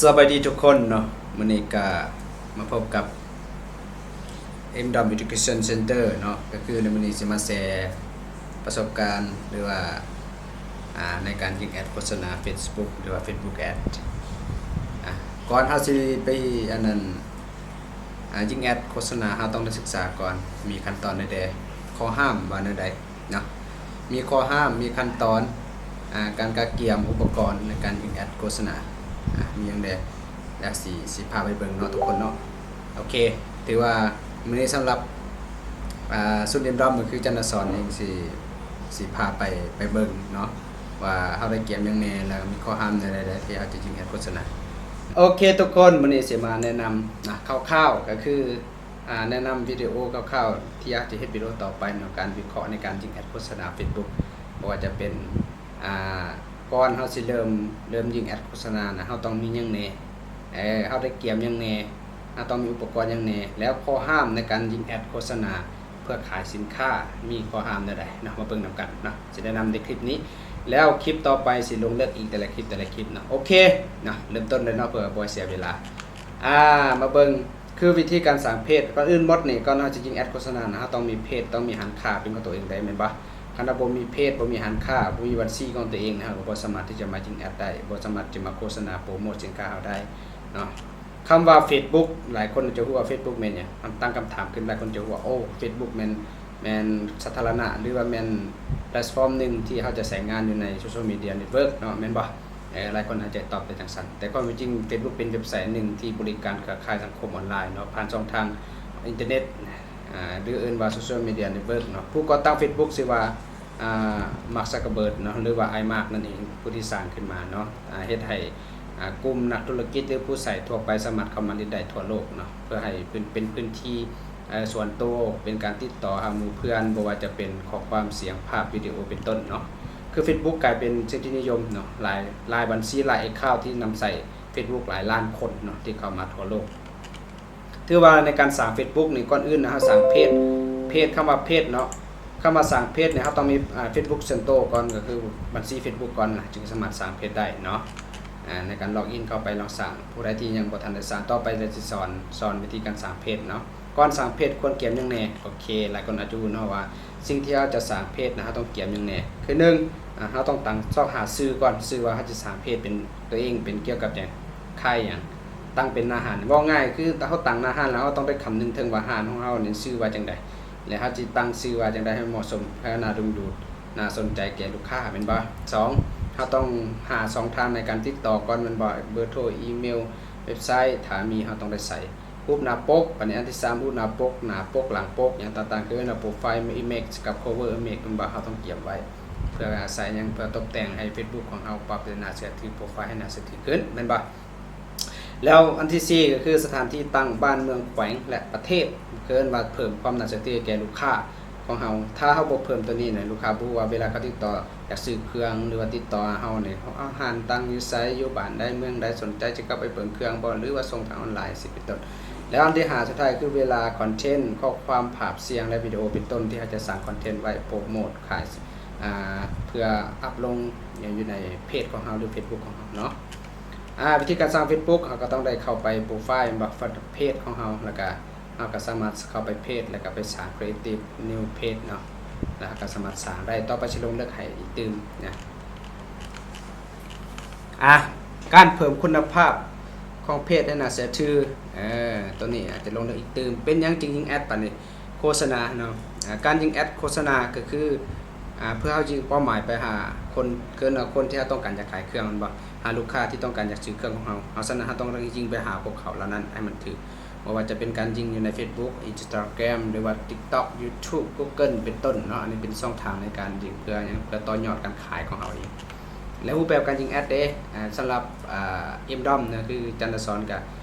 ສະບາຍດີທຸກຄົນເນາະ, ມື້ນີ້ກະມາພົບກັບ ເອັມດອມ Education Center ເນາະ, ກະຄືໃນມື້ນີ້ຊິມາແຊປະສົບການ ຫຼືວ່າ ອ່າ ໃນການຍິງແອັດໂຄສະນາ Facebook ຫຼືວ່າ Facebook Ad. ອ່າ ກ່ອນເຮົາຊິໄປອັນນັ້ນ ອ່າ ຍິງແອັດໂຄສະນາ ເຮົາຕ້ອງໄດ້ສຶກສາກ່ອນ ມີຂັ້ນຕອນໃດແດ່ ຂໍ້ຫ້າມວ່າແນວໃດ ເນາະ, ມີຂໍ້ຫ້າມ ມີຂັ້ນຕອນ ອ່າ ການກະກຽມອຸປະກອນໃນການຍິງແອັດໂຄສະນາ ອ່າ ມີຫຍັງແດ່ ແລ້ວຊິ ຊິພາໄປເບິ່ງເນາະທຸກຄົນເນາະ. ໂອເຄ ຖືວ່າມື້ນີ້ສຳລັບ ອ່າ ຊຸດເອັມດອມ ກໍຄືຈັນທະສອນເອງ ຊິ ຊິພາໄປ ໄປເບິ່ງເນາະ ວ່າເຮົາໄດ້ກຽມຫຍັງແດ່ ແລ້ວມີຂໍ້ຫ້າມແນວໃດແດ່ທີ່ເຮົາຈະຍິງແອັດໂຄສະນາ. ໂອເຄທຸກຄົນ ມື້ນີ້ຊິມາແນະນຳນະ ຄ່າວໆ ກໍຄື ອ່າ ແນະນຳວິດີໂອຄ່າວໆ ທີ່ຢາກຈະເຮັດວິດີໂອຕໍ່ໄປເນາະ ການວິເຄາະໃນການຍິງແອັດໂຄສະນາ Facebook ບໍ່ວ່າຈະເປັນ ອ່າ ກ່ອນເຮົາຊິເລີ່ມ ເລີ່ມຍິງແອັດໂຄສະນານະ ເຮົາຕ້ອງມີຫຍັງແດ່ ເອີ ເຮົາໄດ້ກຽມຫຍັງແດ່ ເຮົາຕ້ອງມີອຸປະກອນຫຍັງແດ່ ແລ້ວຂໍ້ຫ້າມໃນການຍິງແອັດໂຄສະນາເພື່ອຂາຍສິນຄ້າ ມີຂໍ້ຫ້າມແນວໃດເນາະ ມາເບິ່ງນຳກັນເນາະ. ຊິແນະນຳໃນຄລິບນີ້ ແລ້ວຄລິບຕໍ່ໄປຊິລົງເລິກອີກ ແຕ່ລະຄລິບ ແຕ່ລະຄລິບເນາະ. ໂອເຄເນາະ ເລີ່ມຕົ້ນເລີຍເນາະ ເພື່ອບໍ່ເສຍເວລາ. ອ່າ ມາເບິ່ງ ຄືວິທີການສ້າງເພຈ ກ່ອນອື່ນໝົດນີ້ ກ່ອນເຮົາຈະຍິງແອັດໂຄສະນານະ ເຮົາຕ້ອງມີເພຈ ຕ້ອງມີຮ້ານຄ້າເປັນຂອງຕົວເອງໄດ້ ແມ່ນບໍ່? ຄັນເຮົາບໍ່ມີເພຈ ບໍ່ມີຮ້ານຄ້າ ບໍ່ມີບັນຊີຂອງຕົວເອງນະ ເຮົາກໍບໍ່ສາມາດທີ່ຈະມາຍິງແອັດໄດ້ ບໍ່ສາມາດຈະມາໂຄສະນາໂປຣໂມດສິນຄ້າເຮົາໄດ້ເນາະ. ຄຳວ່າ Facebook ຫຼາຍຄົນຈະຮູ້ວ່າ Facebook ແມ່ນຫຍັງ? ຕັ້ງຄຳຖາມຂຶ້ນ ຫຼາຍຄົນຈະຮູ້ວ່າ ໂອ້ Facebook ແມ່ນ ແມ່ນສາທາລະນະ ຫຼືວ່າແມ່ນແພລດຟອມໜຶ່ງທີ່ເຮົາຈະໃຊ້ງານຢູ່ໃນໂຊຊຽວມີເດຍເນັດເວີກເນາະ ແມ່ນບໍ່? ເອີ ຫຼາຍຄົນອາດຈະຕອບໄດ້ຈັ່ງຊັ້ນ ແຕ່ຄວາມເປັນຈິງ Facebook ເປັນເວັບໄຊໜຶ່ງທີ່ບໍລິການເຄືອຂ່າຍສັງຄົມອອນລາຍເນາະ ຜ່ານຊ່ອງທາງອິນເຕີເນັດ ອ່າ ຫຼືເອີ້ນວ່າໂຊຊຽວມີເດຍເນັດເວີກເນາະ. ຜູ້ກໍ່ຕັ້ງ Facebook ຊື່ວ່າ ອ່າ ມາກ ຊັກເກີເບີກເນາະ ຫຼືວ່າອ້າຍມາກນັ້ນເອງ ຜູ້ທີ່ສ້າງຂຶ້ນມາເນາະ ອ່າ ເຮັດໃຫ້ ອ່າ ກຸ່ມນັກທຸລະກິດ ຫຼືຜູ້ໃຊ້ທົ່ວໄປສາມາດເຂົ້າມາຫຼິ້ນໄດ້ທົ່ວໂລກເນາະ ເພື່ອໃຫ້ເປັນ ເປັນພື້ນທີ່ ເອີ ສ່ວນໂຕ ເປັນການຕິດຕໍ່ຫາໝູ່ເພື່ອນ ບໍ່ວ່າຈະເປັນຂໍ້ຄວາມ, ສຽງ, ພາບ, ວິດີໂອ ເປັນຕົ້ນເນາະ. ຄື Facebook ກາຍເປັນສິ່ງທີ່ນິຍົມເນາະ ຫຼາຍ ຫຼາຍບັນຊີ ຫຼາຍແອັກເຄົາທີ່ນຳໃຊ້ Facebook ຫຼາຍລ້ານຄົນເນາະ ທີ່ເຂົ້າມາທົ່ວໂລກ. ຖືວ່າໃນການສ້າງ Facebook ນີ້ ກ່ອນອື່ນນະ ເຮົາສ້າງເພຈ ເພຈ ຄຳວ່າເພຈເນາະ ຄຳວ່າສ້າງເພຈນີ້ ເຮົາຕ້ອງມີ ອ່າ Facebook ສ່ວນໂຕກ່ອນ ກໍຄືບັນຊີ Facebook ກ່ອນນະ ຈຶ່ງສາມາດສ້າງເພຈໄດ້ເນາະ. ອ່າ ໃນການລັອກອິນເຂົ້າໄປ ລອງສ້າງ ຜູ້ໃດທີ່ຍັງບໍ່ທັນໄດ້ສ້າງ ຕໍ່ໄປເຮົາຊິສອນ ສອນວິທີການສ້າງເພຈເນາະ. ກ່ອນສ້າງເພຈຄວນກຽມຫຍັງແດ່? ໂອເຄ ຫຼາຍຄົນອາດຈະຮູ້ເນາະວ່າ ສິ່ງທີ່ເຮົາຈະສ້າງເພຈນະ ເຮົາຕ້ອງກຽມຫຍັງແດ່? ຄືໜຶ່ງ ອ່າ ເຮົາຕ້ອງຕັ້ງຊອກຫາຊື່ກ່ອນ ຊື່ວ່າເຮົາຈະສ້າງເພຈເປັນຕົວເອງ ເປັນກ່ຽວກັບຫຍັງ ຂາຍຫຍັງ ຕັ້ງເປັນໜ້າຮ້ານ. ເວົ້າງ່າຍຄືເຮົາຕັ້ງໜ້າຮ້ານແລ້ວ ເຮົາຕ້ອງໄດ້ຄຳນຶງເຖິງວ່າຮ້ານຂອງເຮົານີ້ຊື່ວ່າຈັ່ງໃດ ແລະ ເຮົາຊິຕັ້ງຊື່ວ່າຈັ່ງໃດໃຫ້ເໝາະສົມ ໃຫ້ໜ້າດຶງດູດ ໜ້າສົນໃຈແກ່ລູກຄ້າ ແມ່ນບໍ່? ສອງ ເຮົາຕ້ອງຫາຊ່ອງທາງໃນການຕິດຕໍ່ກ່ອນ ແມ່ນບໍ່? ເບີໂທ, ອີເມວ, ເວັບໄຊ ຖ້າມີເຮົາຕ້ອງໄດ້ໃສ່ ຮູບໜ້າປົກ. ອັນນີ້ອັນທີສາມ ຮູບໜ້າປົກ ໜ້າປົກ ຫຼັງປົກ ຫຍັງຕ່າງໆ ຄືເອີ້ນວ່າໂປຣໄຟລ໌ອິມເມຈກັບໂຄເວີອິມເມຈ ແມ່ນບໍ່? ເຮົາຕ້ອງກຽມໄວ້ ເພື່ອອາໄສຫຍັງ? ເພື່ອຕົບແຕ່ງໃຫ້ເຟສບຸກຂອງເຮົາປັບໃຫ້ໜ້າເຊື່ອຖື ໂປຣໄຟລ໌ໃຫ້ໜ້າເຊື່ອຖືຂຶ້ນ ແມ່ນບໍ່? ແລ້ວອັນທີສີ່ ກໍຄືສະຖານທີ່ຕັ້ງ ບ້ານເມືອງແຂວງ ແລະ ປະເທດ ເອີ້ນວ່າເພີ່ມຄວາມໜ້າເຊື່ອຖືໃຫ້ແກ່ລູກຄ້າຂອງເຮົາ. ຖ້າເຮົາບໍ່ເພີ່ມຕົວນີ້ນະ ລູກຄ້າບໍ່ຮູ້ວ່າເວລາເຂົາຕິດຕໍ່ ຢາກຊື້ເຄື່ອງ ຫຼືວ່າຕິດຕໍ່ຫາເຮົານີ້ ເຮົາ ເຮົາຮ້ານຕັ້ງຢູ່ໃສ ຢູ່ບ້ານໃດ ເມືອງໃດ ສົນໃຈຈະເຂົ້າໄປເບິ່ງເຄື່ອງບໍ່ ຫຼືວ່າສົ່ງທາງອອນລາຍ ຊີ້ເປັນຕົ້ນ. ແລ້ວອັນທີຫ້າ ສຸດທ້າຍ ຄືເວລາຄອນເທັນ ຂໍ້ຄວາມ ພາບ ສຽງ ແລະ ວິດີໂອ ເປັນຕົ້ນ ທີ່ເຮົາຈະສ້າງຄອນເທັນໄວ້ ໂປຣໂມດ ຂາຍ ອ່າ ເພື່ອອັບລົງຢູ່ໃນເພຈຂອງເຮົາ ຫຼື ເຟສບຸກຂອງເຮົາເນາະ. ອ່າ ວິທີການສ້າງເຟສບຸກ ເຮົາກໍຕ້ອງໄດ້ເຂົ້າໄປໂປຣໄຟລ໌ ແມ່ນບໍ່ ເພຈຂອງເຮົາ ແລ້ວກໍ ເຮົາກໍສາມາດເຂົ້າໄປເພຈ ແລ້ວກໍໄປສ້າງ creative new page ເນາະ ແລ້ວເຮົາກໍສາມາດສ້າງໄດ້. ຕໍ່ໄປຊິລົງເລິກໃຫ້ອີກຕື່ມນະ. ອ່າ ການເພີ່ມຄຸນນະພາບຂອງເພຈໃຫ້ໜ້າເຊື່ອຖື ເອີ ຕົວນີ້ອາດຈະລົງເລິກອີກຕື່ມ. ເປັນຫຍັງຈຶ່ງຍິງແອັດປານນີ້? ໂຄສະນາເນາະ. ອ່າ ການຍິງແອັດໂຄສະນາກໍຄື ອ່າ ເພື່ອເຮົາຍິງເປົ້າໝາຍໄປຫາຄົນ ເອີ້ນວ່າຄົນທີ່ເຮົາຕ້ອງການຢາກຂາຍເຄື່ອງ ແມ່ນບໍ່? ຫາລູກຄ້າທີ່ຕ້ອງການຢາກຊື້ເຄື່ອງຂອງເຮົາ. ເຮົາ ສະນັ້ນເຮົາຕ້ອງຍິງໄປຫາພວກເຂົາເຫຼົ່ານັ້ນໃຫ້ມັນຖືກ. ບໍ່ວ່າຈະເປັນການຍິງຢູ່ໃນເຟສບຸກ, Instagram ຫຼືວ່າ TikTok, YouTube, Google ເປັນຕົ້ນເນາະ. ອັນນີ້ເປັນຊ່ອງທາງໃນການຍິງ ເພື່ອຫຍັງ? ເພື່ອຕໍ່ຍອດການຂາຍຂອງເຮົາເອງ. ແລະ ຮູບແບບການຍິງແອັດເດ້ ອ່າ ສຳລັບ ອ່າ ເອັມດອມນະ ຄືຈັນທະສອນກະ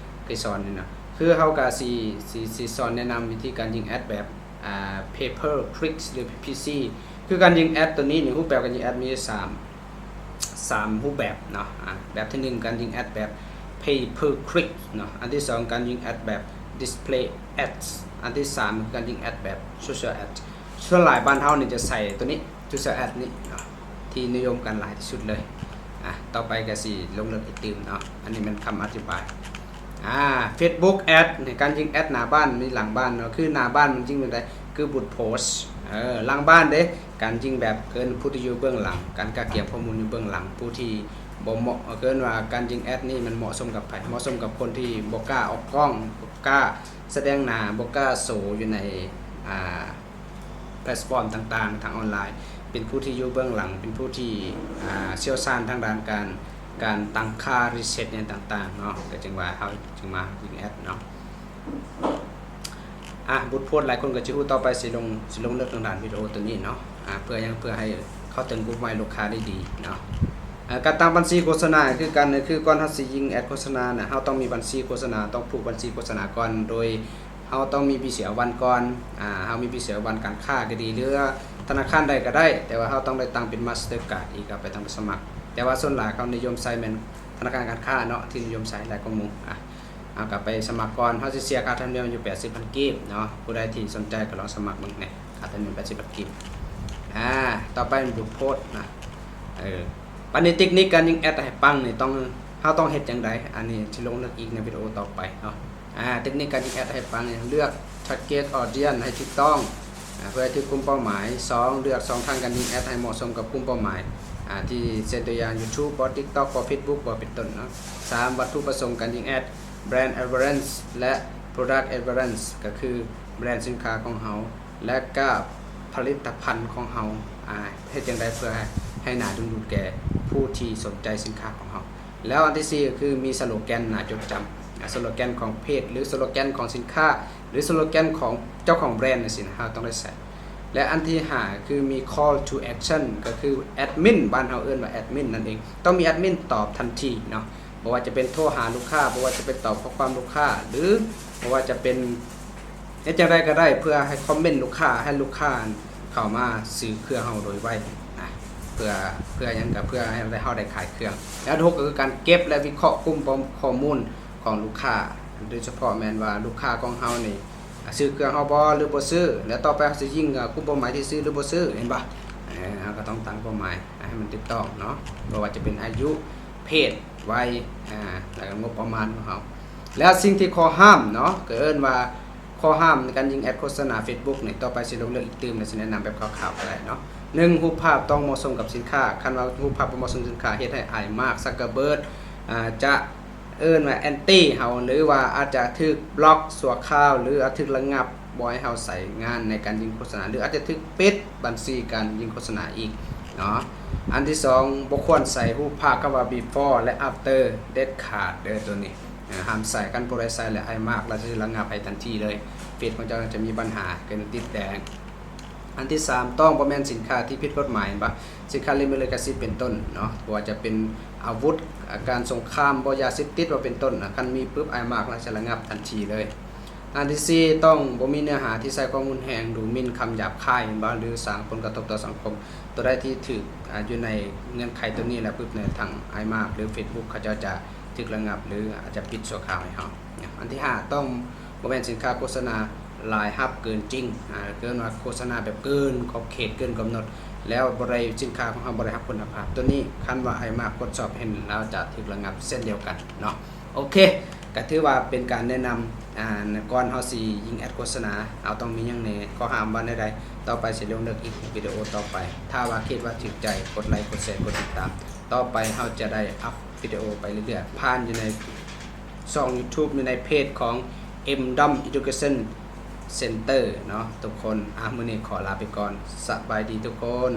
ເຄີຍສອນນີ້ນະ ຄືເຮົາກະຊິ ຊິ ຊິສອນແນະນຳວິທີການຍິງແອັດແບບ ອ່າ pay per click ຫຼື PPC. ຄືການຍິງແອັດຕົວນີ້ນີ້ ຮູບແບບການຍິງແອັດມີຢູ່ສາມ ສາມຮູບແບບເນາະ. ອ່າ ແບບທີໜຶ່ງ ການຍິງແອັດແບບ pay per click ເນາະ. ອັນທີສອງ ການຍິງແອັດແບບ display ads. ອັນທີສາມ ການຍິງແອັດແບບ social ads. ສ່ວນຫຼາຍບ້ານເຮົານີ້ຈະໃຊ້ຕົວນີ້ social ads ນີ້ເນາະ ທີ່ນິຍົມກັນຫຼາຍທີ່ສຸດເລີຍ. ອ່າ ຕໍ່ໄປກໍຊິລົງເລິກອີກຕື່ມເນາະ. ອັນນີ້ແມ່ນຄຳອະທິບາຍ. ອາ Facebook Ads ໃນການຍິງແອັດໜ້າບ້ານມີຫຼັງບ້ານເນາະ. ຄືໜ້າບ້ານມັນຍິງແນວໃດ? ຄືບຸດໂພສ ເອີ ຫຼັງບ້ານເດ້ ການຍິງແບບເອີ້ນຜູ້ທີ່ຢູ່ເບື້ອງຫຼັງ ການກະກຽມຂໍ້ມູນຢູ່ເບື້ອງຫຼັງ ຜູ້ທີ່ບໍ່ເໝາະ ເອີ້ນວ່າການຍິງແອັດນີ້ມັນເໝາະສົມກັບໃຜ? ເໝາະສົມກັບຄົນທີ່ບໍ່ກ້າອອກກ້ອງ ບໍ່ກ້າສະແດງໜ້າ ບໍ່ກ້າໂຊຢູ່ໃນ ອາ ແພລດຟອມຕ່າງໆທາງອອນລາຍ ເປັນຜູ້ທີ່ຢູ່ເບື້ອງຫຼັງ ເປັນຜູ້ທີ່ ອາ ຊ່ຽວຊານທາງດ້ານການ ການຕັ້ງຄ່າ reach ຫຍັງຕ່າງໆເນາະ. ກໍຈຶ່ງວ່າເຮົາຈຶ່ງມາຍິງແອັດເນາະ. ອາ ບົດໂພສຫຼາຍຄົນກໍຈະຮູ້ ຕໍ່ໄປຊິລົງ ຊິລົງເລິກທາງດ້ານວິດີໂອຕົວນີ້ເນາະ. ອາ ເພື່ອຫຍັງ? ເພື່ອໃຫ້ເຂົ້າເຖິງກຸ່ມເປົ້າໝາຍລູກຄ້າໄດ້ດີເນາະ. ອາ ການຕັ້ງບັນຊີໂຄສະນາຄືກັນ ກໍຄືກ່ອນເຮົາຊິຍິງແອັດໂຄສະນານະ ເຮົາຕ້ອງມີບັນຊີໂຄສະນາ ຕ້ອງຜູກບັນຊີໂຄສະນາກ່ອນ ໂດຍ ເຮົາຕ້ອງມີ BCL One ກ່ອນ. ອາ ເຮົາມີ BCL One ການຄ້າກໍດີ ຫຼືວ່າທະນາຄານໃດກໍໄດ້ ແຕ່ວ່າເຮົາຕ້ອງໄດ້ຕັ້ງເປັນ Mastercard ອີກ ເອົາໄປຕັ້ງໄປສະໝັກ. ແຕ່ວ່າສ່ວນຫຼາຍເຂົານິຍົມໃຊ້ແມ່ນທະນາຄານການຄ້າເນາະ ທີ່ນິຍົມໃຊ້ຫຼາຍກວ່າໝູ່. ອາ ເຮົາກໍໄປສະໝັກກ່ອນ ເຮົາຊິເສຍຄ່າທຳນຽມຢູ່ ແປດສິບພັນກີບເນາະ. ຜູ້ໃດທີ່ສົນໃຈກໍລອງສະໝັກເບິ່ງແດ່ ຄ່າທຳນຽມ ແປດສິບພັນກີບ. ອາ ຕໍ່ໄປແມ່ນບົດໂພສນະ. ເອີ ບັດນີ້ເຕັກນິກການຍິງແອັດໃຫ້ປັງນີ້ຕ້ອງ ເຮົາຕ້ອງເຮັດຈັ່ງໃດ? ອັນນີ້ຊິລົງເລິກອີກໃນວິດີໂອຕໍ່ໄປເນາະ. ອາ ເຕັກນິກການຍິງແອັດໃຫ້ປັງ ເລືອກ target audience ໃຫ້ຖືກຕ້ອງ ອາ ເພື່ອໃຫ້ຖືກກຸ່ມເປົ້າໝາຍ. ສອງ ເລືອກຊ່ອງທາງການຍິງແອັດໃຫ້ເໝາະສົມກັບກຸ່ມເປົ້າໝາຍ ອາ ທີ່ເຊັ່ນຕົວຢ່າງ YouTube ບໍ TikTok ບໍ Facebook ບໍ ເປັນຕົ້ນເນາະ. ສາມ ວັດຖຸປະສົງການຍິງແອັດ brand awareness ແລະ product awareness ກໍຄືແບຣນສິນຄ້າຂອງເຮົາ ແລະ ກໍຜະລິດຕະພັນຂອງເຮົາ ອາ ເຮັດຈັ່ງໃດເພື່ອໃຫ້ໜ້າດຶງດູດແກ່ຜູ້ທີ່ສົນໃຈສິນຄ້າຂອງເຮົາ. ແລ້ວອັນທີສີ່ກໍຄືມີສະໂລແກນໜ້າຈົດຈຳ ອາ ສະໂລແກນຂອງເພຈ ຫຼືສະໂລແກນຂອງສິນຄ້າ ຫຼືສະໂລແກນຂອງເຈົ້າຂອງແບຣນຈັ່ງຊີ້ນະ ເຮົາຕ້ອງໄດ້ໃສ່. ແລະ ອັນທີຫ້າຄືມີ call to action ກໍຄືແອັດມິນ ບ້ານເຮົາເອີ້ນວ່າແອັດມິນນັ້ນເອງ ຕ້ອງມີແອັດມິນຕອບທັນທີເນາະ. ບໍ່ວ່າຈະເປັນໂທຫາລູກຄ້າ ບໍ່ວ່າຈະເປັນຕອບຂໍ້ຄວາມລູກຄ້າ ຫຼືບໍ່ວ່າຈະເປັນ ເຮັດຈັ່ງໃດກໍໄດ້ເພື່ອໃຫ້ຄອມເມັນລູກຄ້າ ໃຫ້ລູກຄ້າເຂົ້າມາຊື້ເຄື່ອງເຮົາໂດຍໄວນະ. ເພື່ອ ເພື່ອຫຍັງ? ກໍເພື່ອໃຫ້ເຮົາໄດ້ຂາຍເຄື່ອງ. ແລ້ວອັນທີຫົກກໍຄືການເກັບ ແລະ ວິເຄາະກຸ່ມຂໍ້ມູນຂອງລູກຄ້າ ໂດຍສະເພາະແມ່ນວ່າລູກຄ້າຂອງເຮົານີ້ ຊື້ເຄື່ອງເຮົາບໍ່ ຫຼືບໍ່ຊື້. ແລ້ວຕໍ່ໄປເຮົາຊິຍິງ ອາ ກຸ່ມເປົ້າໝາຍທີ່ຊື້ ຫຼືບໍ່ຊື້ ເຫັນບໍ່? ເອີ ເຮົາກໍຕ້ອງຕັ້ງເປົ້າໝາຍໃຫ້ມັນຖືກຕ້ອງເນາະ ບໍ່ວ່າຈະເປັນອາຍຸ ເພດ ໄວ ອາ ແລ້ວກໍງົບປະມານຂອງເຮົາ. ແລ້ວສິ່ງທີ່ຂໍ້ຫ້າມເນາະ ກໍເອີ້ນວ່າ ຂໍ້ຫ້າມໃນການຍິງແອັດໂຄສະນາ Facebook ນີ້ ຕໍ່ໄປຊິລົງເລິກອີກຕື່ມ ແລະ ຊິແນະນຳແບບຄ່າວໆກໍໄດ້ເນາະ. ໜຶ່ງ ຮູບພາບຕ້ອງເໝາະສົມກັບສິນຄ້າ. ຄັນວ່າຮູບພາບບໍ່ເໝາະສົມສິນຄ້າ ເຮັດໃຫ້ອ້າຍມາກ Zuckerberg ອາ ຈະເອີ້ນວ່າແອນຕີເຮົາ ຫຼືວ່າອາດຈະຖືກບລັອກຊົ່ວຄາວ ຫຼືອາດຖືກລະງັບ ບໍ່ໃຫ້ເຮົາໃຊ້ງານໃນການຍິງໂຄສະນາ ຫຼືອາດຈະຖືກປິດບັນຊີການຍິງໂຄສະນາອີກເນາະ. ອັນທີສອງ ບໍ່ຄວນໃສ່ຮູບພາບຄຳວ່າ before ແລະ after ເດັດຂາດເດີ ໂຕນີ້ ອາ ຫ້າມໃສ່. ຄັນຜູ້ໃດໃສ່ແລ້ວ ອ້າຍມາກລາວຈະລະງັບໃຫ້ທັນທີເລີຍ. ເຟສຂອງເຈົ້າຈະມີບັນຫາ ເກີດຕິດແດງ. ອັນທີສາມ ຕ້ອງບໍ່ແມ່ນສິນຄ້າທີ່ຜິດກົດໝາຍ ເຫັນປະ? ສິນຄ້າລິດມີລິຂະສິດເປັນຕົ້ນເນາະ ບໍ່ວ່າຈະເປັນອາວຸດ ອາ ການສົງຄາມບໍ ຢາເສບຕິດບໍເປັນຕົ້ນນະ. ຄັນມີປຶບ ອ້າຍມາກລາວຈະລະງັບທັນທີເລີຍ. ອັນທີສີ່ ຕ້ອງບໍ່ມີເນື້ອຫາທີ່ໃຊ້ຄວາມຮຸນແຮງ ດູໝິ່ນ ຄຳຫຍາບຄາຍ ເຫັນບໍ່? ຫຼືສ້າງຜົນກະທົບຕໍ່ສັງຄົມ. ໂຕໃດທີ່ຖືກ ອາ ຢູ່ໃນເງື່ອນໄຂໂຕນີ້ແລ້ວປຶບນີ້ ທາງອ້າຍມາກ ຫຼື Facebook ເຂົາເຈົ້າຈະຖືກລະງັບ ຫຼືອາດຈະປິດຊົ່ວຄາວໃຫ້ເຮົາ. ອັນທີຫ້າ ຕ້ອງບໍ່ແມ່ນສິນຄ້າໂຄສະນາລາຍຮັບເກີນຈິງ ອາ ເອີ້ນວ່າໂຄສະນາແບບເກີນຂອບເຂດ ເກີນກຳນົດ ແລ້ວບໍ່ໄດ້ ສິນຄ້າຂອງເຮົາບໍ່ໄດ້ຮັບຄຸນນະພາບ. ໂຕນີ້ຄັນວ່າອ້າຍມາກກວດສອບເຫັນ ລາວຈະຖືກລະງັບເຊັ່ນດຽວກັນເນາະ. ໂອເຄ ກໍຖືວ່າເປັນການແນະນຳ ອາ ກ່ອນເຮົາຊິຍິງແອັດໂຄສະນາ ເຮົາຕ້ອງມີຫຍັງແດ່ ຂໍ້ຫ້າມວ່າແນວໃດ. ຕໍ່ໄປຊິລົງເລິກອີກວິດີໂອຕໍ່ໄປ. ຖ້າວ່າຄິດວ່າຖືກໃຈ ກົດໄລ ກົດແຊ ກົດຕິດຕາມ. ຕໍ່ໄປເຮົາຈະໄດ້ອັບວິດີໂອໄປເລື້ອຍໆ ຜ່ານຢູ່ໃນຊ່ອງ YouTube ຢູ່ໃນເພຈຂອງ M Dom Education Center ເນາະທຸກຄົນ. ອາ ມື້ນີ້ຂໍລາໄປກ່ອນ. ສະບາຍດີທຸກຄົນ.